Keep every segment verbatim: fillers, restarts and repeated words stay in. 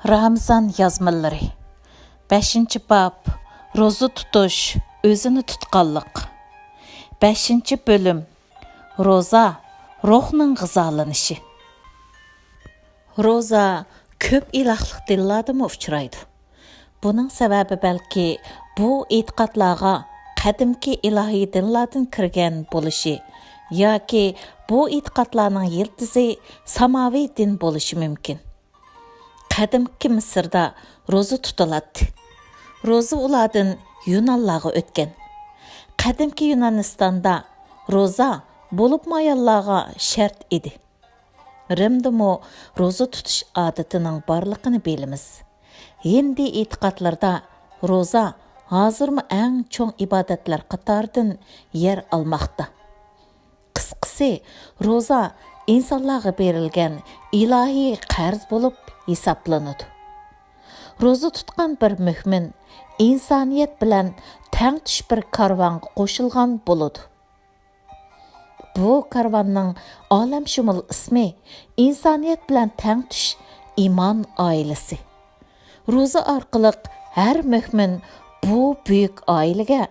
رامىزان يازمىلىرى. بەشىنچى باب، روزا تۇتۇش، ئۆزىنى تۇتقانلىق. بەشىنچى بۆلۈم، روزا، روھنىڭ غىزالىنىشى. روزا كۆپ ئىلاھلىق دىنلاردىمۇ ئۇچرايدۇ. بۇنىڭ سەۋەبى بەلكى بۇ ئېتىقادلارغا قەدىمكى ئىلاھىي دىنلاردىن كىرگەن بولۇشى ياكى بۇ ئېتىقادلارنىڭ يىلتىزى ساماۋى دىن بولۇشى مۇمكىن. قەدىمكى مىسىردا روزا تۇتۇلاتتى. روزا ئۇلاردىن يۇنانلارغا ئۆتكەن. قەدىمكى يۇنانىستاندا روزا بولۇپمۇ ئاياللارغا شەرت ئىدى. رىمدىمۇ روزا تۇتۇش ئادىتىنىڭ بارلىقىنى بىلىمىز. ھىندىي ئېتىقادلىرىدا روزا ھازىرمۇ ئەڭ چوڭ ئىبادەتلەر قاتارىدىن يەر ئالماقتا. قىسقىسى، روزا ئىنسانلارغا بېرىلگەن ئىلاھىي قەرز بولۇپ ھېسابلىنىدۇ. روزا تۇتقان بىر مۆمىن ئىنسانىيەت بىلەن تەڭتۇش بىر كارۋانغا قوشۇلغان بولىدۇ. بۇ كارۋاننىڭ ئالەمشۇمۇل ئىسمى ئىنسانىيەت بىلەن تەڭتۇش ئىمان ئائىلىسى. روزا ئارقىلىق ھەر مۆمىن بۇ بۈيۈك ئائىلىگە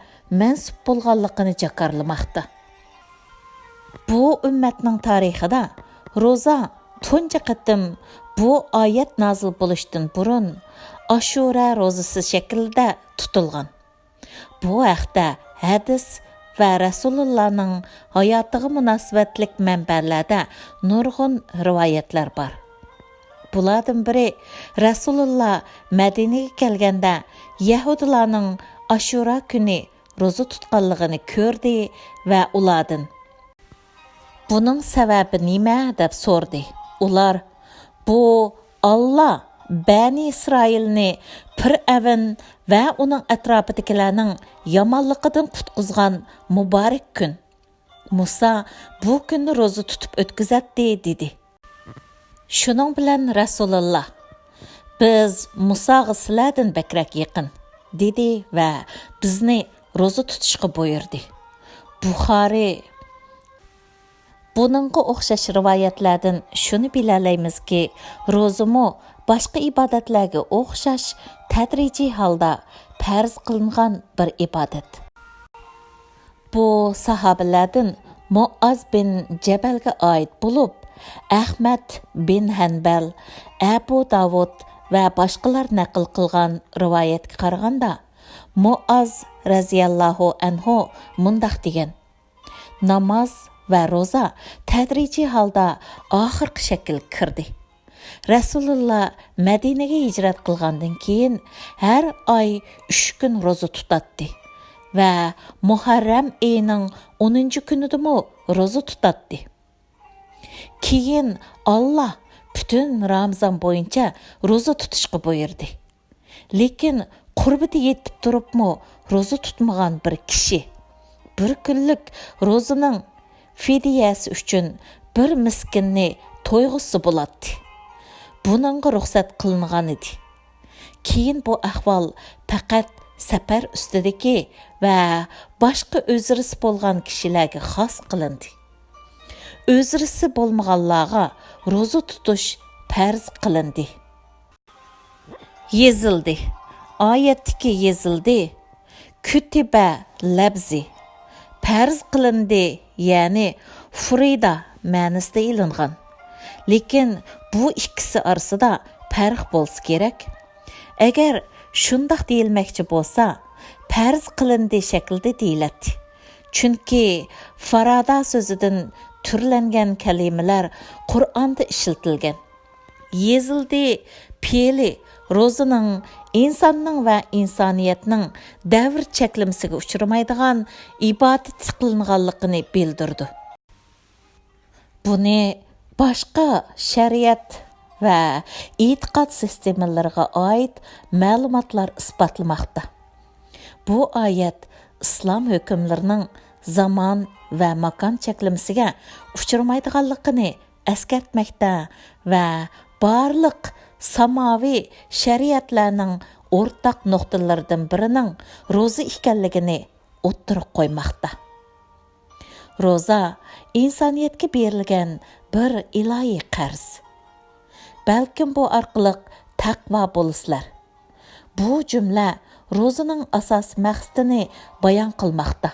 مەنسۇپ بولغانلىقىنى جاكارلىماقتا. بۇ ئۈممەتنىڭ تارىخىدا روزا تۇنجى قېتىم بۇ ئايەت نازىل بولۇشتىن بۇرۇن ئاشۇرا روزىسى شەكلىدە تۇتۇلغان. بۇ ھەقتە ھەدىس ۋە رەسۇلۇللانىڭ ھاياتىغا مۇناسىۋەتلىك مەنبەلەردە نۇرغۇن رىۋايەتلەر بار. بۇلاردىن بىرى، رەسۇلۇللا مەدىنىگە كەلگەندە يەھۇدىيلارنىڭ ئاشۇرا كۈنى روزا تۇتقانلىقىنى كۆردى ۋە ئۇلاردىن، «بۇنىڭ سەۋەبى نېمە؟» دەپ سورىدى. ئۇلار، «بۇ ئاللا بەنى ئىسرائىلنى پىرئەۋن ۋە ئۇنىڭ ئەتراپىدىكىلەرنىڭ يامانلىقىدىن قۇتقۇزغان مۇبارەك كۈن. مۇسا بۇ كۈننى روزا تۇتۇپ ئۆتكۈزەتتى» دېدى. شۇنىڭ بىلەن رەسۇلۇللا، «بىز مۇساغا سىلەردىن بەكرەك يېقىن» دېدى ۋە بىزنى روزا تۇتۇشقا بۇيرۇدى. بۇخارىي. بۇنىڭغا ئوخشاش رىۋايەتلەردىن شۇنى بىلەلەيمىزكى، روزىمۇ باشقا ئىبادەتلەرگە ئوخشاش تەدرىجىي ھالدا پەرز قىلىنغان بىر ئىبادەت. بۇ ساھابىلەردىن مۇئاز بىن جەبەلگە ئائىت بولۇپ، ئەخمەت بىن ھەنبەل، ئەبۇ داۋۇد ۋە باشقىلار نەقىل قىلغان رىۋايەتكە قارىغاندا، مۇئاز رەزىياللاھۇ ئەنھۇ مۇنداق دېگەن: «ناماز ۋە روزا تەدرىجىي ھالدا ئاخىرقى شەكىلگە كىردى. رەسۇلۇللا مەدىنىگە ھىجرەت قىلغاندىن كېيىن، ھەر ئاي ئۈچ كۈن روزا تۇتاتتى ۋە مۇھەررەم ئېيىنىڭ ئونىنچى كۈنىدىمۇ روزا تۇتاتتى. كېيىن ئاللا پۈتۈن رامىزان بويىچە روزا تۇتۇشقا بۇيرۇدى. لېكىن قۇربىتى يېتىپ تۇرۇپمۇ روزا تۇتمىغان بىر كىشى بىر كۈنلۈك روزىنىڭ فىدىيەسى ئۈچۈن بىر مىسكىننى تويغۇزسا بولاتتى. بۇنىڭغا رۇخسەت قىلىنغانىدى. كېيىن بۇ ئەھۋال پەقەت سەپەر ئۈستىدىكى ۋە باشقا ئۆزرىسى بولغان كىشىلەرگە خاس قىلىندى. ئۆزرىسى بولمىغانلارغا روزا تۇتۇش پەرز قىلىندى.» يېزىلدى. ئايەتتىكى يېزىلدى، كۇتىبە لەپزى، پەرز قىلىندى، يەنى فۇرىدا مەنىسىدە ئېلىنغان. لېكىن بۇ ئىككىسى ئارىسىدا پەرق بولسا كېرەك. ئەگەر شۇنداق دېيىلمەكچى بولسا، پەرز قىلىندى شەكلىدە دېيىلەتتى. چۈنكى فارادا سۆزىدىن تۈرلەنگەن كەلىمىلەر قۇرئاندا ئىشلىتىلگەن. يېزىلدى پېئلى روزىنىڭ ئىنساننىڭ ۋە ئىنسانىيەتنىڭ دەۋر چەكلىمىسىگە ئۇچرىمايدىغان ئىبادەت قىلىنغانلىقىنى بىلدۈرىدۇ. بۇنى باشقا شەرىئەت ۋە ئېتىقاد سىستېمىلىرىغا ئائىت مەلۇماتلار ئىسپاتلىماقتا. بۇ ئايەت ئىسلام ھۆكۈملىرىنىڭ زامان ۋە ماكان چەكلىمىسىگە ئۇچرىمايدىغانلىقىنى ئەسكەرتمەكتە ۋە بارلىق ساماۋى شەرىئەتلەرنىڭ ئورتاق نۇقتىلىرىدىن بىرىنىڭ روزا ئىكەنلىكىنى ئوتتۇرىغا قويماقتا. روزا ئىنسانىيەتكە بېرىلگەن بىر ئىلاھىي قەرز. بەلكىم بۇ ئارقىلىق تەقۋا بولىسىلەر. بۇ جۈملە روزىنىڭ ئاساسىي مەقسىتىنى بايان قىلماقتا.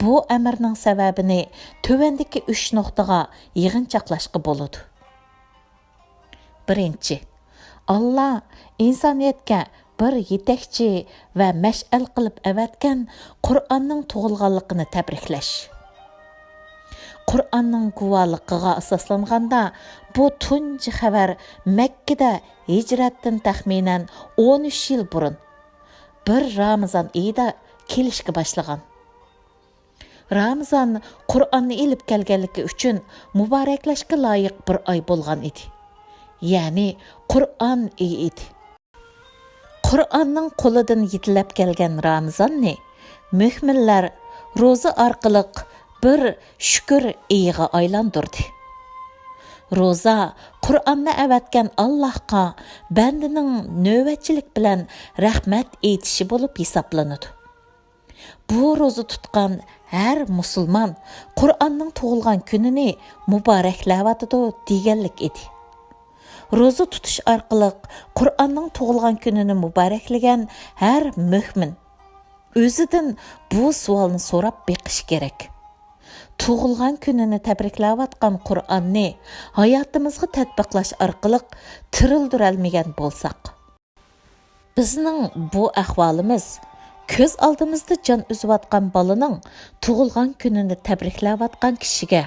بۇ ئەمرنىڭ سەۋەبىنى تۆۋەندىكى ئۈچ نۇقتىغا يىغىنچاقلاشقا بولىدۇ. بىرىنچى، ئاللا ئىنسانىيەتكە بىر يېتەكچى ۋە مەشئەل قىلىپ ئەۋەتكەن قۇرئاننىڭ تۇغۇلغانلىقىنى تەبرىكلەش. قۇرئاننىڭ گۇۋاھلىقىغا ئاساسلانغاندا، بۇ تۇنجى خەۋەر مەككىدە ھىجرەتتىن تەخمىنەن ئون ئۈچ يىل بۇرۇن، بىر رامىزان ئېيىدا كېلىشكە باشلىغان. رامىزان قۇرئاننى ئېلىپ كەلگەنلىكى ئۈچۈن مۇبارەكلەشكە لايىق بىر ئاي بولغان ئىدى. يەنى قۇرئان ئېيى ئىدى. قۇرئاننىڭ قولىدىن يېتىلەپ كەلگەن رامىزاننى مۆمىنلەر روزا ئارقىلىق بىر شۈكۈر ئېيىغا ئايلاندۇردى. روزا قۇرئاننى ئەۋەتكەن ئاللاھقا بەندىنىڭ نۆۋەتچىلىك بىلەن رەھمەت ئېيتىشى بولۇپ ھېسابلىنىدۇ. بۇ روزا تۇتقان ھەر مۇسۇلمان قۇرئاننىڭ تۇغۇلغان كۈنىنى مۇبارەكلەۋاتىدۇ دېگەنلىك ئىدى. روزا تۇتۇش ئارقىلىق قۇرئاننىڭ تۇغۇلغان كۈنىنى مۇبارەكلىگەن ھەر مۆمىن ئۆزىدىن بۇ سوئالنى سوراپ بېقىشى كېرەك. تۇغۇلغان كۈنىنى تەبرىكلەۋاتقان قۇرئاننى ھاياتىمىزغا تەتبىقلاش ئارقىلىق تىرىلدۈرەلمىگەن بولساق، بىزنىڭ بۇ ئەھۋالىمىز كۆز ئالدىمىزدا جان ئۈزۈۋاتقان بالىنىڭ تۇغۇلغان كۈنىنى تەبرىكلەۋاتقان كىشىگە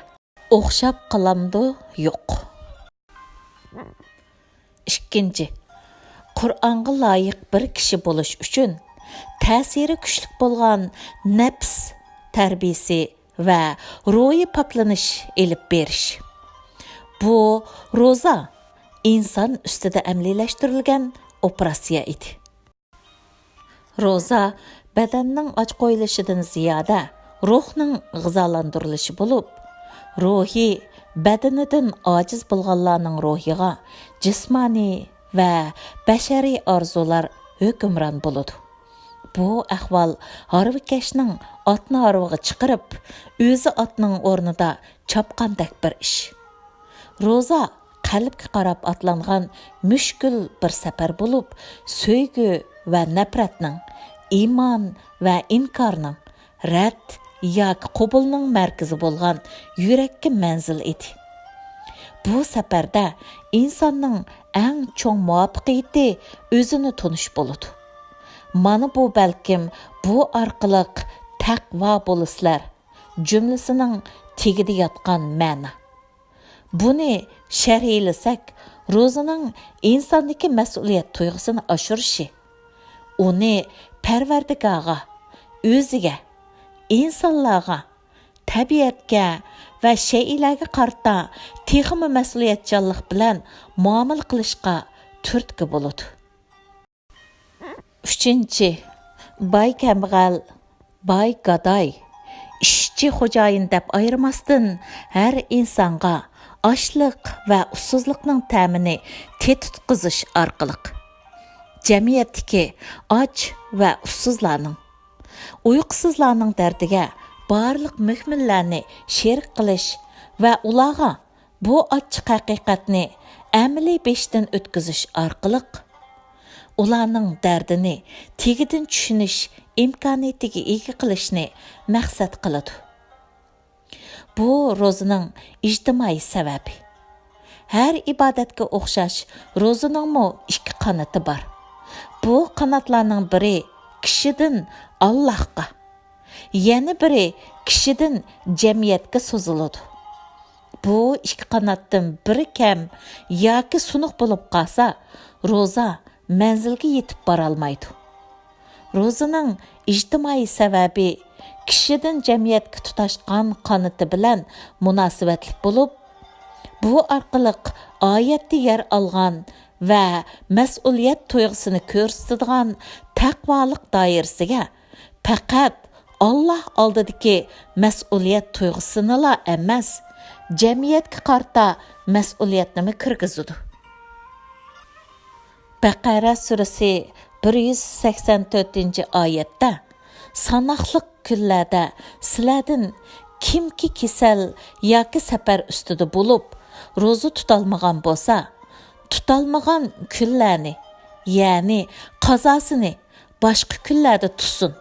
ئوخشاپ قالامدۇ؟ يوق. ئىككىنچى، قۇرئانغا لايىق بىر كىشى بولۇش ئۈچۈن تەسىرى كۈچلۈك بولغان نەپس تەربىيىسى ۋە روھىي پاكلىنىش ئېلىپ بېرىش. بۇ روزا ئىنسان ئۈستىدە ئەمەلىيلەشتۈرۈلگەن ئوپېراتسىيە ئىدى. روزا بەدەننىڭ ئاچ قويۇلۇشىدىن زىيادە روھنىڭ غىزالاندۇرۇلۇشى بولۇپ، روھى بەدىنىدىن ئاجىز بولغانلارنىڭ روھىغا جىسمانىي ۋە بەشەرىي ئارزۇلار ھۆكۈمران بولىدۇ. بۇ ئەھۋال ھارۋىكەشنىڭ ئاتنى ھارۋىغا چىقىرىپ، ئۆزى ئاتنىڭ ئورنىدا چاپقاندەك بىر ئىش. روزا قەلبكە قاراپ ئاتلانغان مۈشكۈل بىر سەپەر بولۇپ، سۆيگۈ ۋە نەپرەتنىڭ، ئىمان ۋە ئىنكارنىڭ، رەت ياكى قوبۇلنىڭ مەركىزى بولغان يۈرەككە مەنزىل ئىدى. بۇ سەپەردە ئىنساننىڭ ئەڭ چوڭ مۇۋەپپەقىيىتى ئۆزىنى تونۇش بولىدۇ. مانا بۇ بەلكىم بۇ ئارقىلىق تەقۋا بولىسىلەر جۈملىسىنىڭ تېگىدە ياتقان مەنە. بۇنى شەرھلىسەك، روزىنىڭ ئىنساندىكى مەسئۇلىيەت تۇيغۇسىنى ئاشۇرۇشى، ئۇنى پەرۋەردىگارغا، ئۆزىگە، ئىنسانلارغا، تەبىئەتكە ۋە شەيئىلەرگە قارىتا تېخىمۇ مەسئۇلىيەتچانلىق بىلەن مۇئامىلە قىلىشقا تۈرتكە بولىدۇ. ئۈچىنچى، باي كەمبەغەل، باي گاداي، ئىشچى خوجايىن دەپ ئايرىماستىن، ھەر ئىنسانغا ئاچلىق ۋە ئۇسسۇزلۇقنىڭ تەمىنى تېتىتقۇزۇش ئارقىلىق، جەمئىيەتتىكى ئاچ ۋە ئۇسسۇزلارنىڭ، ئۇيقۇسىزلارنىڭ دەردىگە بارلىق مۆمىنلەرنى شېرىك قىلىش ۋە ئۇلارغا بۇ ئاچچىق ھەقىقەتنى ئەمەلىي بېشىدىن ئۆتكۈزۈش ئارقىلىق، ئۇلارنىڭ دەردىنى تېگىدىن چۈشىنىش ئىمكانىيىتىگە ئىگە قىلىشنى مەقسەت قىلىدۇ. بۇ روزىنىڭ ئىجتىمائىي سەۋەبى. ھەر ئىبادەتكە ئوخشاش، روزىنىڭمۇ ئىككى قانىتى بار. بۇ قاناتلارنىڭ بىرى كىشىدىن ئاللاھقا، يەنە بىرى كىشىدىن جەمئىيەتكە سوزۇلىدۇ. بۇ ئىككى قاناتتىن بىرى كەم ياكى سۇنۇق بولۇپ قالسا، روزا مەنزىلگە يېتىپ بارالمايدۇ. روزىنىڭ ئىجتىمائىي سەۋەبى كىشىدىن جەمئىيەتكە تۇتاشقان قانىتى بىلەن مۇناسىۋەتلىك بولۇپ، بۇ ئارقىلىق ئايەتتە يەر ئالغان ۋە مەسئۇلىيەت تۇيغۇسىنى كۆرسىتىدىغان تەقۋالىق دائىرىسىگە پەقەت ئاللاھ ئالدىدىكى مەسئۇلىيەت تۇيغۇسىنىلا ئەمەس، جەمئىيەتكە قارىتا مەسئۇلىيەتنىمۇ كىرگۈزىدۇ. بەقەرە سۈرىسى بىر يۈز سەكسەن تۆتىنچى ئايەتتە، ساناقلىق كۈنلەردە سىلەردىن كىمكى كېسەل ياكى سەپەر ئۈستىدە بولۇپ، روزا تۇتالمىغان بولسا، تۇتالمىغان كۈنلەرنى، يەنى قازاسىنى باشقا كۈنلەردە تۇتسۇن.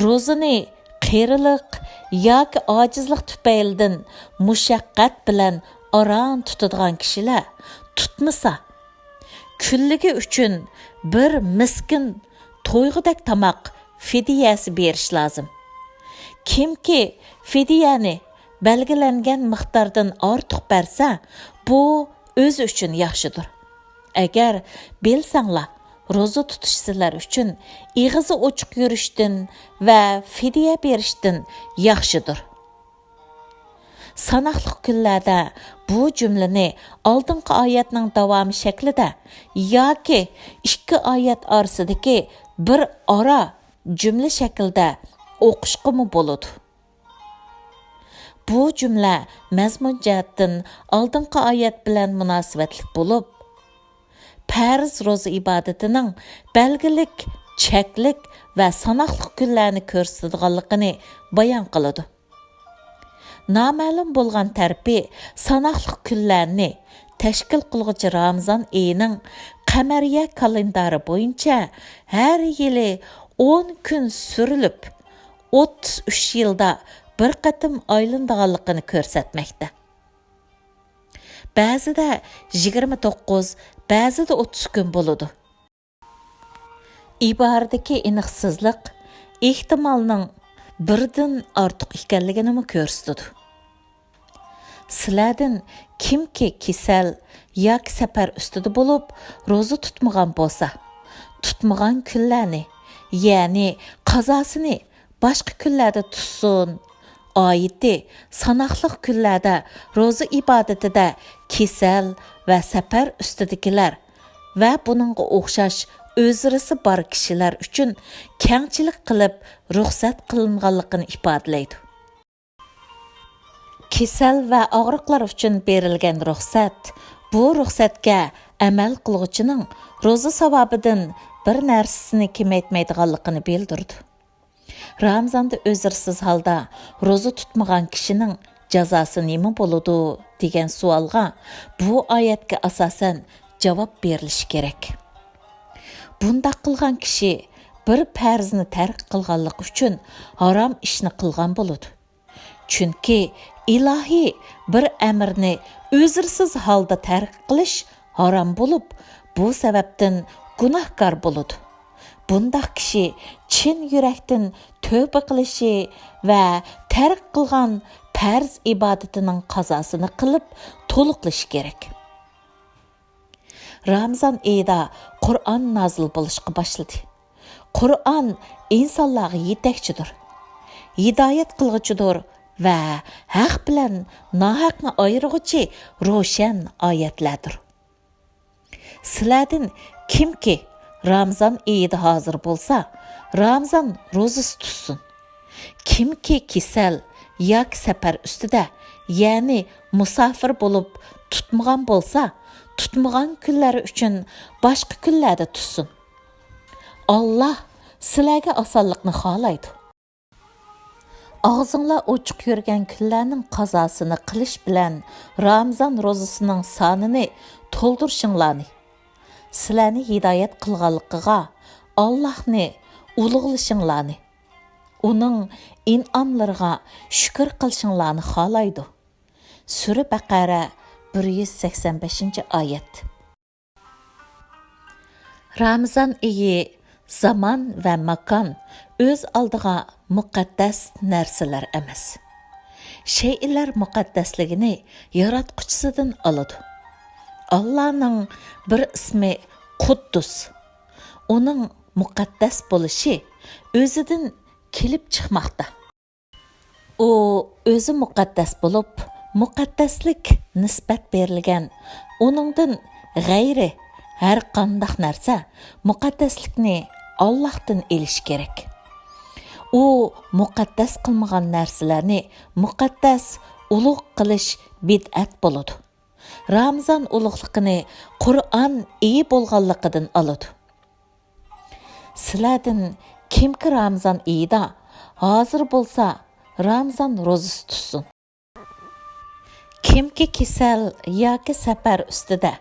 روزىنى قېرىلىق ياكى ئاجىزلىق تۈپەيلىدىن مۇشەققەت بىلەن ئاران تۇتىدىغان كىشىلەر تۇتمىسا، كۈنلۈكى ئۈچۈن بىر مىسكىن تويغۇدەك تاماق فىدىيەسى بېرىش لازىم. كىمكى فىدىيەنى بەلگىلەنگەن مىقداردىن ئارتۇق بەرسە، بۇ ئۆزى ئۈچۈن ياخشىدۇر. ئەگەر بىلسەڭلار، روزا تۇتۇش سىلەر ئۈچۈن ئېغىزى ئوچۇق يۈرۈشتىن ۋە فىدىيە بېرىشتىن ياخشىدۇر. ساناقلىق كۈنلەردە بۇ جۈملىنى ئالدىنقى ئايەتنىڭ داۋامى شەكلىدە ياكى ئىككى ئايەت ئارىسىدىكى بىر ئارا جۈملە شەكلىدە ئوقۇشقىمۇ بولىدۇ. بۇ جۈملە مەزمۇن جەھەتتىن ئالدىنقى ئايەت بىلەن مۇناسىۋەتلىك بولۇپ، پەرز روزا ئىبادىتىنىڭ بەلگىلىك، چەكلىك ۋە ساناقلىق كۈنلەرنى كۆرسىتىدىغانلىقىنى بايان قىلىدۇ. نامەلۇم بولغان تەرىپى، ساناقلىق كۈنلەرنى تەشكىل قىلغۇچى رامىزان ئېيىنىڭ قەمەرىيە كالېندارى بويىچە ھەر يىلى ئون كۈن سۈرۈلۈپ، ئوتتۇز ئۈچ يىلدا بىر قېتىم ئايلىنىدىغانلىقىنى كۆرسەتمەكتە. بەزىدە يىگىرمە توققۇز، بەزىدە ئوتتۇز كۈن بولىدۇ. ئىبارىدىكى ئېنىقسىزلىق ئېھتىمالنىڭ بىردىن ئارتۇق ئىكەنلىكىنىمۇ كۆرسىتىدۇ. سىلەردىن كىمكى كېسەل ياكى سەپەر ئۈستىدە بولۇپ، روزا تۇتمىغان بولسا، تۇتمىغان كۈنلەرنى، يەنى قازاسىنى باشقا كۈنلەردە تۇتسۇن. ئايىتى ساناقلىق كۈنلەردە روزا ئىبادىتىدە كېسەل ۋە سەپەر ئۈستىدىكىلەر ۋە بۇنىڭغا ئوخشاش ئۆزرىسى بار كىشىلەر ئۈچۈن كەڭچىلىك قىلىپ رۇخسەت قىلىنغانلىقىنى ئىپادىلەيدۇ. كېسەل ۋە ئاغرىقلار ئۈچۈن بېرىلگەن رۇخسەت، بۇ رۇخسەتكە ئەمەل قىلغۇچىنىڭ روزا ساۋابىدىن بىر نەرسىسىنى كېمەيتمەيدىغانلىقىنى بىلدۈرىدۇ. رامىزاندا ئۆزرىسىز ھالدا روزا تۇتمىغان كىشىنىڭ جازاسى نېمە بولىدۇ؟ دېگەن سوئالغا بۇ ئايەتكە ئاساسەن جاۋاب بېرىلىشى كېرەك. بۇنداق قىلغان كىشى بىر پەرزنى تەرك قىلغانلىقى ئۈچۈن ھارام ئىشنى قىلغان بولىدۇ. چۈنكى ئىلاھىي بىر ئەمرنى ئۆزرىسىز ھالدا تەرك قىلىش ھارام بولۇپ، بۇ سەۋەبتىن گۇناھكار بولىدۇ. بۇنداق كىشى چىن يۈرەكتىن تۆبە قىلىشى ۋە تەرك قىلغان پەرز ئىبادىتىنىڭ قازاسىنى قىلىپ تولۇقلىشى كېرەك. رامىزان ئېيىدا قۇرئان نازىل بولۇشقا باشلىدى. قۇرئان ئىنسانلارغا يېتەكچىدۇر، ھىدايەت قىلغۇچىدۇر ۋە ھەق بىلەن ناھەقنى ئايرىغۇچى روشەن ئايەتلەردۇر. سىلەردىن كىمكى رامىزان ئېيىدا ھازىر بولسا، رامىزان روزىسى تۇتسۇن. كىمكى كېسەل ياكى سەپەر ئۈستىدە، يەنى مۇساپىر بولۇپ تۇتمىغان بولسا، تۇتمىغان كۈنلەر ئۈچۈن باشقا كۈنلەردە تۇتسۇن. ئاللا سىلەرگە ئاسانلىقنى خالايدۇ. ئاغزىڭلار ئوچۇق يۈرگەن كۈنلەرنىڭ قازاسىنى قىلىش بىلەن رامىزان روزىسىنىڭ سانىنى تولدۇرۇشۇڭلارنى، سىلەرنى ھىدايەت قىلغانلىقىغا ئاللاھنى ئۇلۇغلىشىڭلارنى، ئۇنىڭ ئىنئاملىرىغا شۈكۈر قىلىشىڭلارنى خالايدۇ. سۈرە بەقەرە، بىر يۈز سەكسەن بەشىنچى ئايەت. رامىزان ئېيى زامان ۋە ماكان ئۆز ئالدىغا مۇقەددەس نەرسىلەر ئەمەس. شەيئىلەر مۇقەددەسلىكىنى ياراتقۇچىسىدىن ئالىدۇ. ئاللانىڭ بىر ئىسمى قۇددۇس. ئۇنىڭ مۇقەددەس بولۇشى ئۆزىدىن كېلىپ چىقماقتا. ئۇ ئۆزى مۇقەددەس بولۇپ، مۇقەددەسلىك نىسبەت بېرىلگەن ئۇنىڭدىن غەيرى ھەر قانداق نەرسە مۇقەددەسلىكنى ئاللاھتىن ئېلىشى كېرەك. ئۇ مۇقەددەس قىلمىغان نەرسىلەرنى مۇقەددەس، ئۇلۇغ قىلىش بىدئەت بولىدۇ. رامىزان ئۇلۇغلۇقىنى قۇرئان ئېيى بولغانلىقىدىن ئالىدۇ. سىلەردىن كىمكى رامىزان ئېيىدا ھازىر بولسا، رامىزان روزىسى تۇتسۇن. كىمكى كېسەل ياكى سەپەر ئۈستىدە،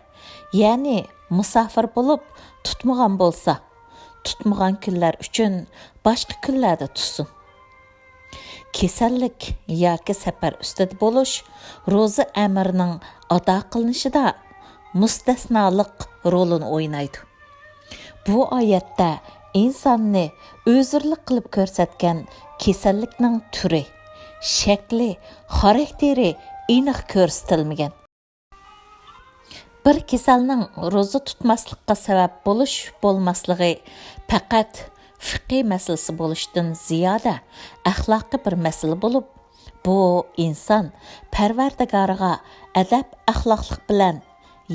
يەنى مۇساپىر بولۇپ تۇتمىغان بولسا، تۇتمىغان كۈنلەر ئۈچۈن باشقا كۈنلەردە تۇتسۇن. كېسەللىك ياكى سەپەر ئۈستىدە بولۇش روزا ئەمرىنىڭ ئادا قىلىنىشىدا مۇستەسنالىق رولىنى ئوينايدۇ. بۇ ئايەتتە ئىنساننى ئۆزۈرلۈك قىلىپ كۆرسەتكەن كېسەللىكنىڭ تۈرى، شەكلى، خاراكتېرى ئېنىق كۆرسىتىلمىگەن. بىر كېسەلنىڭ روزا تۇتماسلىققا سەۋەب بولۇش بولماسلىقى پەقەت فىقھىي مەسىلىسى بولۇشتىن زىيادە ئەخلاقىي بىر مەسىلە بولۇپ، بۇ ئىنسان پەرۋەردىگارىغا ئەدەپ-ئەخلاقلىق بىلەن،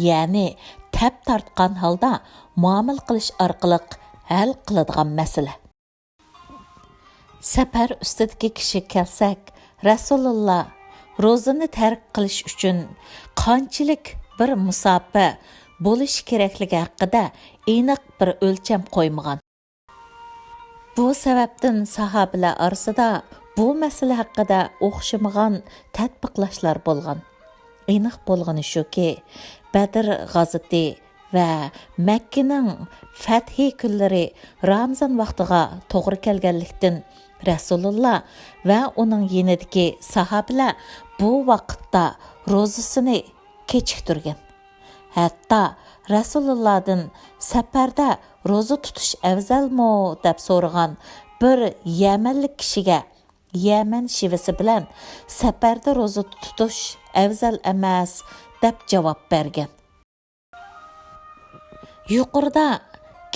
يەنى تەپ تارتقان ھالدا مۇئامىلە قىلىش ئارقىلىق ھەل قىلىدىغان مەسىلە. سەپەر ئۈستىدىكى كىشىگە كەلسەك، رەسۇلۇللا روزىنى تەرك قىلىش ئۈچۈن قانچىلىك بىر مۇساپە بولۇشى كېرەكلىكى ھەققىدە ئېنىق بىر ئۆلچەم قويمىغان. بۇ سەۋەبتىن ساھابىلەر ئارىسىدا بۇ مەسىلە ھەققىدە ئوخشىمىغان تەتبىقلاشلار بولغان. ئېنىق بولغىنى شۇكى، بەدر غازىتى ۋە مەككىنىڭ فەتھى كۈنلىرى رامىزان ۋاقتىغا توغرا كەلگەنلىكتىن، رەسۇلۇللا ۋە ئۇنىڭ يېنىدىكى ساھابىلەر بۇ ۋاقىتتا روزىسىنى كېچىكتۈرگەن. ھەتتا رەسۇلۇللادىن «سەپەردە روزا تۇتۇش ئەۋزەلمۇ؟» دەپ سورىغان بىر يەمەنلىك كىشىگە يەمەن شېۋىسى بىلەن «سەپەردە روزا تۇتۇش ئەۋزەل ئەمەس» دەپ جاۋاب بەرگەن. يۇقىرىدا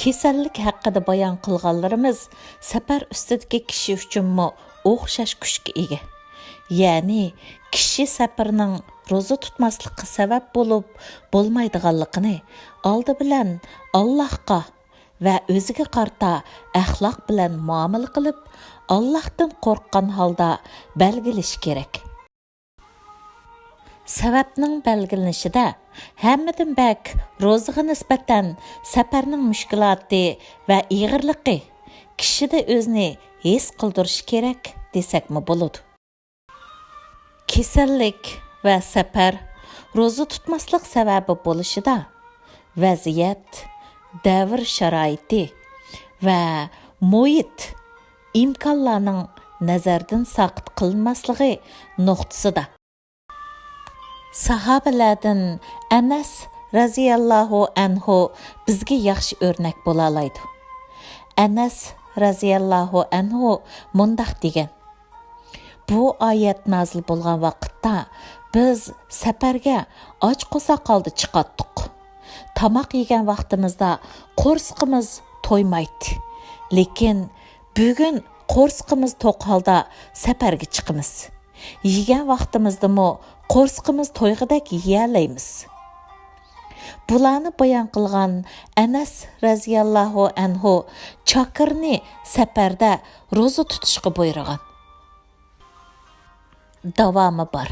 كېسەللىك ھەققىدە بايان قىلغانلىرىمىز سەپەر ئۈستىدىكى كىشى ئۈچۈنمۇ ئوخشاش كۈچكە ئىگە. يەنى كىشى سەپەرنىڭ روزا تۇتماسلىققا سەۋەب بولۇپ بولمايدىغانلىقىنى ئالدى بىلەن ئاللاھقا ۋە ئۆزىگە قارىتا ئەخلاق بىلەن مۇئامىلە قىلىپ، ئاللاھتىن قورققان ھالدا بەلگىلىشى كېرەك. سەۋەبنىڭ بەلگىلىنىشىدە ھەممىدىن بەك روزىغا نىسبەتەن سەپەرنىڭ مۈشكۈلاتى ۋە ئېغىرلىقى كىشىدە ئۆزىنى ھېس قىلدۇرۇشى كېرەك دېسەكمۇ بولىدۇ. كېسەللىك ۋە سەپەر روزا تۇتماسلىق سەۋەبى بولۇشىدا ۋەزىيەت، دەۋر شارائىتى ۋە مۇھىت، ئىمكانلارنىڭ نەزەردىن ساقىت قىلىنماسلىقى نۇقتىسىدا، ساھابىلەردىن ئەنەس رەزىياللاھۇ ئەنھۇ بىزگە ياخشى ئۆرنەك بولالايدۇ. ئەنەس رەزىياللاھۇ ئەنھۇ مۇنداق دېگەن: بۇ ئايەت نازىل بولغان ۋاقىتتا بىز سەپەرگە ئاچ قورساق ھالدا چىقاتتۇق. تاماق يېگەن ۋاقتىمىزدا قورسىقىمىز تويمايتتى. لېكىن بۈگۈن قورسىقىمىز توق ھالدا سەپەرگە چىقىمىز. يېگەن ۋاقتىمىزدىمۇ قورسىقىمىز تويغۇدەك يېيەلەيمىز. بۇلارنى بايان قىلغان ئەنەس رەزىياللاھۇ ئەنھۇ چاكىرنى سەپەردە روزا تۇتۇشقا بۇيرۇغان. داۋامى بار.